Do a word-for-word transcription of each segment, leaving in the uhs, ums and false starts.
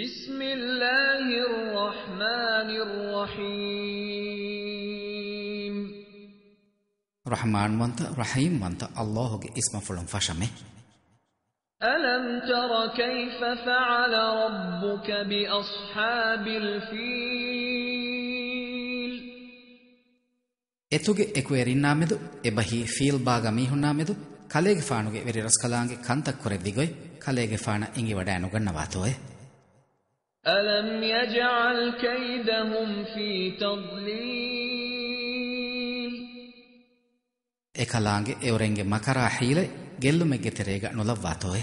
بسم الله الرحمن الرحيم. ރަޙްމާންވަންތަ، ރަޙީމްވަންތަ ﷲގެ އިސްމަފުޅުން ފަށަމެ. ألم تر كيف فعل ربك بأصحاب الفيل؟ އެތުގެ އެކުވެރިންނާމެދު، އެބަހީ ފީލް ބާގަ މީހުންނާމެދު، ކަލޭގެފާނުގެ ވެރިރަސްކަލާނގެ ކަންތައް ކުރެއްވިގޮތް، ކަލޭގެފާނަށް އެނގިވަޑައިނުގަންނަވާތޯއޭ؟ ألم يجعل كيدهم في تضليل؟ އެކަލާނގެ އެއުރެންގެ މަކަރާ ހީލަތް ގެއްލުމެއްގެ ތެރޭގަ ނުލައްވާތޯއޭ؟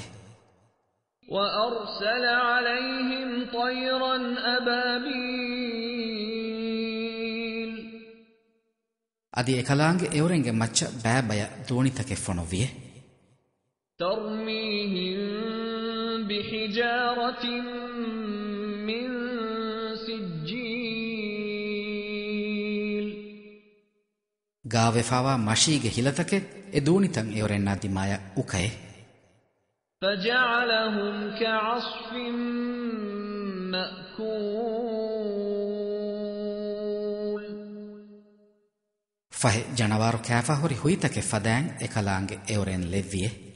وأرسل عليهم طيرا أبابيل. އަދި އެކަލާނގެ އެއުރެންގެ މައްޗަށް ބައިބަޔަށް ދޫނިތަކެއް ފޮނުއްވިއޭ. ترميهم بحجارة من سجيل. ގާވެފާވާ މަށީގެ ހިލަތަކެއް އެ ދޫނިތައް އެއުރެންނާ ދިމާޔަށް އުކައެ. فجعلهم كعصف مأكول. ފަހެ ޖަނަވާރު ކާފާ ހުރި ހުއިތަކެއް ފަދައިން އެކަލާނގެ އެއުރެން ލެއްވިއޭ.